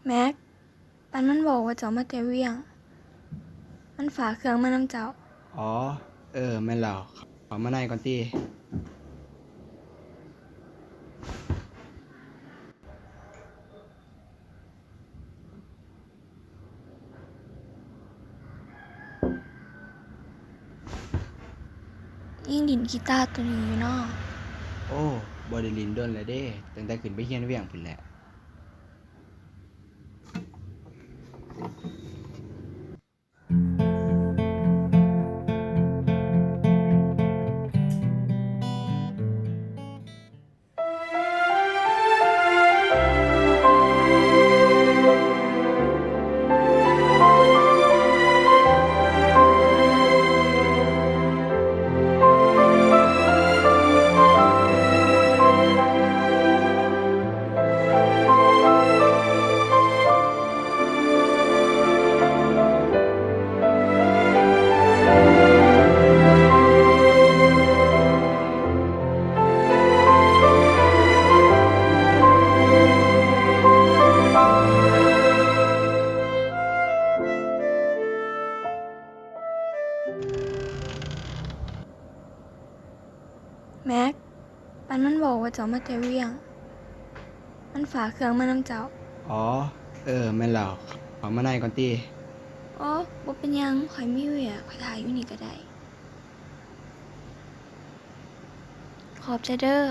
ແມັກ, ປັນມັນບອກວ່າເຈົ້າມາແຕ່ວຽງ. ມັນຝາກເຄື່ອງມານຳເຈົ້າ. ອໍ ເອີ ແມ່ນແລ້ວ. ເຂົ້າມາໃນກ່ອນຕິ. ຍັງຫຼິ້ນກີຕາໂຕນີ້ຢູ່ເນາະ? ໂອ້ ບໍ່ໄດ້ຫຼິ້ນດົນແລ້ວເດ້, ຕັ້ງແຕ່ຂຶ້ນໄປຮຽນວຽງພຸ້ນແຫຼະ. ແມັກ, ປັນມັນບອກວ່າເຈົ້າມາແຕ່ວຽງ. ມັນຝາກເຄື່ອງມານຳເຈົ້າ. ອໍ ເອີ ແມ່ນແລ້ວ. ເຂົ້າມາໃນກ່ອນຕິ. ໂອ້ ບໍ່ເປັນຫຍັງ, ຂ້ອຍມີວຽກ, ຂ້ອຍຖ້າຢູ່ນີ້ກໍໄດ້. ຂອບໃຈເດີ້.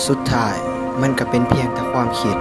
ສຸດທ້າຍມັນກໍເປັນພຽງແຕ່ຄວາມຄິດ.